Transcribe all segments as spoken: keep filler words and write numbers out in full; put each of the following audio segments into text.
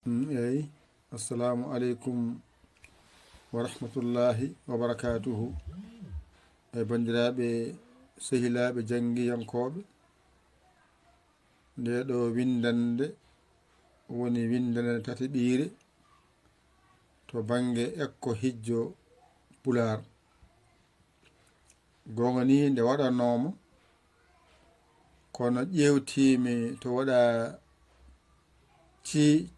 Mm, eyi. Assalamu aleykum wa rahmatullahi wa barakatuhu. E banndiraaɓe, sehilaaɓe, janngiyankooɓe, nde ɗo winndannde woni winndannde tataɓiire to bannge ekko hijjo Pulaar. Goonga ni nde waɗanooma, kono ƴeewtiimi to waɗa ci-,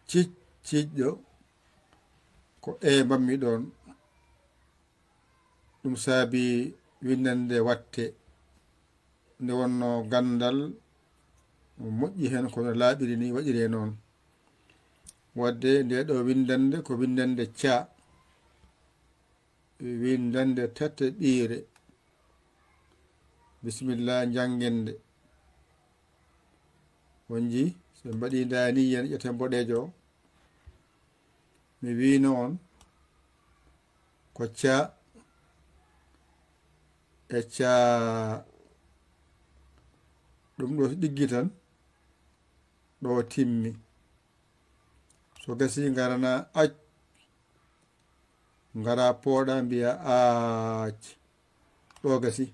ci-, ciiƴɗo, ko e mbaɗmi ɗoon. Ɗum saabi winndannde waɗte. Nde wonno ganndal moƴƴi heen, kono laaɓiri ni waɗiree noon. Waɗde nde ɗo winndannde ko winndannde ca, winndannde tataɓiire. Bisimilla, njanngen nde. On njii, so mbaɗi ndaani yen ƴete mboɗeejo o. Mi wiino on ko ca e ca. Ɗum ɗo so ɗiggi tan, ɗo timmi. So gasi, ngarana ac, ngara pooɗa, mbiya aac, ɗo gasi.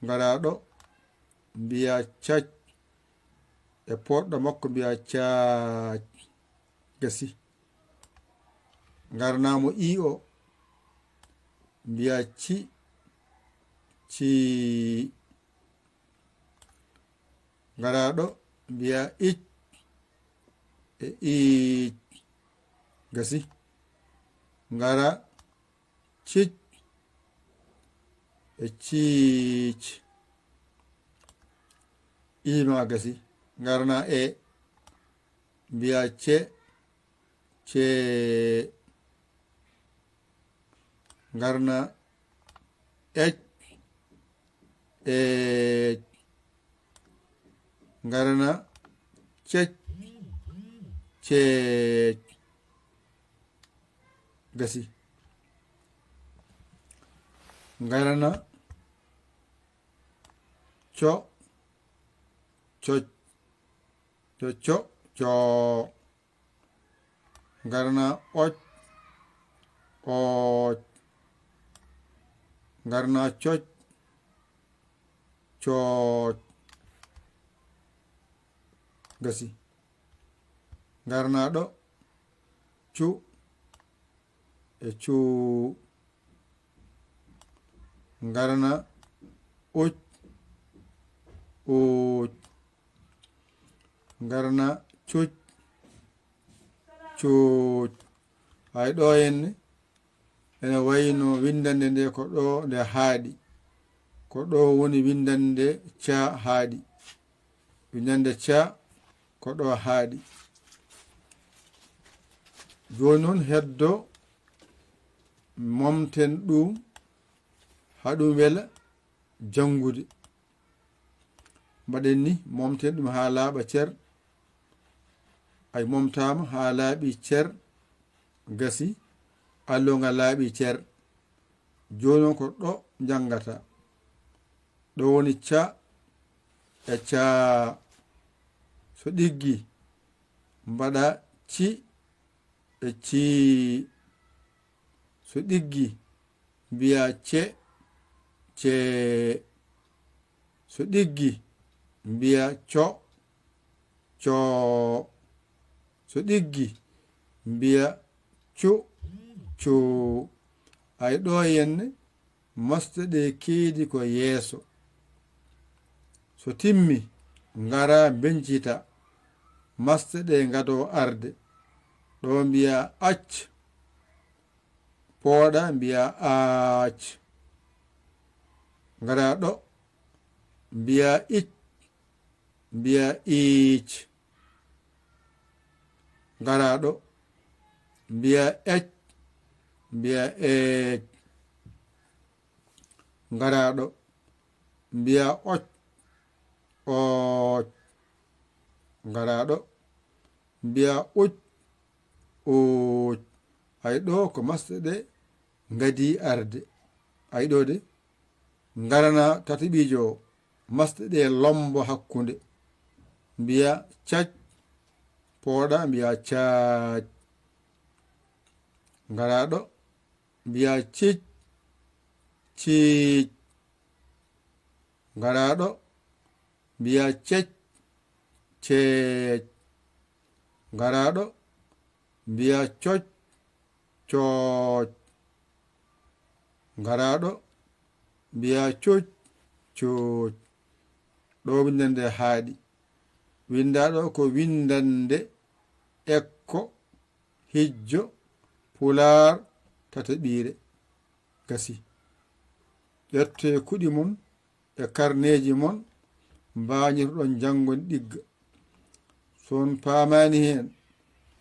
Ngara ɗo, mbiya cac, e pooɗɗo makko, mbiya caac, gasi. Ngarana mo i o, mbiya ci, ci. Ngara ɗo, mbiya ic, e iic, gasi. Ngara cic, e ciic, iima, gasi. Ngarana e, mbiya ce, ce. Ngarana ec, ec. Ngarana cec, cec, gasi. Ngarana co, coc, co, co, coo. Ngarana oc, ooc. Ngarana coc, cooc, gasi. Ngarana ɗo, cu, e cuu. Ngarana uc, uuc. Ngarana cuc, cuuc. Hay ɗo henne ene wayno winndannde nde ko ɗo nde haaɗi. Ko ɗo woni winndannde ca haaɗi. Winndannde ca ko ɗo haaɗi. Jooni noon heddo momten ɗum, haa ɗum wela janngude. Mbaɗen ni, momten ɗum haa laaɓa cer. Ay, momtaama haa laaɓi cer, gasi, allo nga laaɓi cer. Jooni noon ko ɗo njanngata. Ɗo woni ca e caa. So ɗiggi, mbaɗa ci e cii. So ɗiggi, mbiya ce, cee. So ɗiggi, mbiya co, coo. So ɗiggi, mbiya cu, cuu. Ay ɗo henne, masde ɗe keedi ko yeeso. So timmi, ngara mbencita, masde ɗe ngado arde. Ɗo mbiya ac, pooɗa mbiya aac. Ngara ɗo, mbiya ic, mbiya iic. Ngara ɗo, mbiya ec, mbiya eec. Ngara ɗo, mbiya oc, ooc. Ngara ɗo, mbiya uc, uuc. Ay ɗo ko masde ɗe ngadi arde. Ay ɗo de, ngarana tataɓiijo o, masde ɗe lombo hakkunde. Mbiya cac, Pooɗa mbiya caac. Ngara ɗo mbiya cic, ciic. Ngara ɗo mbiya cec, ceec. Ngara ɗo mbiya coc, cooc. Ngara ɗo mbiya cuuc, cuuc. Ɗo winndannde haaɗi. Winnda ɗo ko winndannde ekko, hijjo, pulaar, tataɓiire. Gasi. Ƴettee kuɗi mon e karneeji mon, mbañirɗon janngon ɗigga. So on paamaani heen,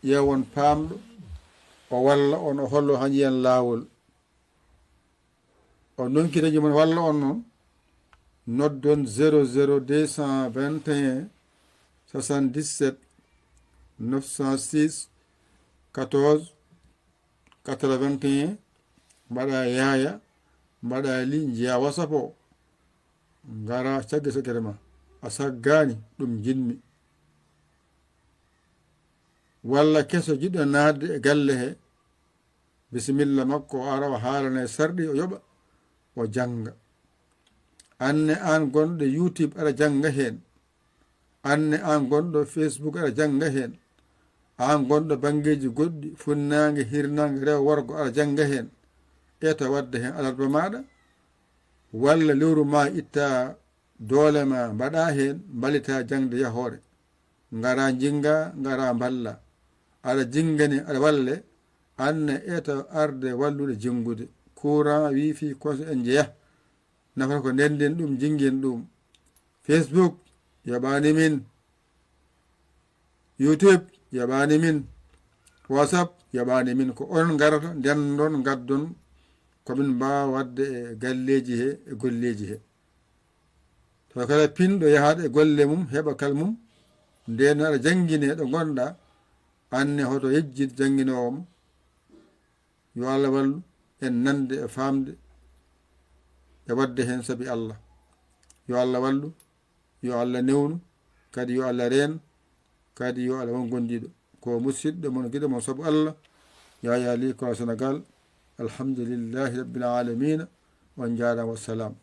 ƴeewon paamɗo, o walla on, o hollo han yiyan laawol. O nonki dañi mon walla on noon, noddon zéro zéro deux cent vingt et un soixante-dix-sept neuf cent six quatorze quatre-vingt-un, mbaɗa yaaya, mbaɗa li, njiya WhatsApp o, ngara cagge sakkere ma, a saggaani, ɗum jinmi. Walla keso jiɗɗo naatde e galle he, bisimilla makko, o ara o haalana e sarɗi, o yoɓa, o jannga. Anne aan gonɗo YouTube aɗa jannga heen. Anne aan gonɗo Facebook aɗa jannga heen. Aan gonɗo banngeeji goɗɗi, funnaange, hirnaange, rewo, worgo aɗa jannga heen. Eta waɗde heen alarba maaɗa, walla lewru ma itta doole ma mbaɗa heen, mballita jaŋde yahoore. Ngara jinnga, ngara mballa. Aɗa jinngani, aɗa walle, anne eta arde wallude jinngude. Courant, wifi, koso en njeya. Nafata ko ndennden ɗum, jinngin ɗum. Facebook, yoɓaani min. YouTube, yoɓaani min. WhatsApp, yoɓaani min. Ko onon ngarata, ndenndon, ngaddon, ko min mbaawa waɗde e galleeji he, e golleeji he. Tawa kala pinɗo yahaade e golle mum, heɓa kal mum, ndeen aɗa janngine ɗo ngonɗa, anne hoto yejjit jannginoowo mo. Yo Allah wallu en nande e faamde e waɗde heen sabi Allah. Yo Allah wallu, yo Allah newnu, kadi yo Allah reen, kadi yo Allah won gondiiɗo. Ko musiɗɗo mon, giɗo mon sabu Allah, Yaya Ly, Kora Senegal. Alhamdulillahi Rabbil Alamina. On njaaraama, wassalam.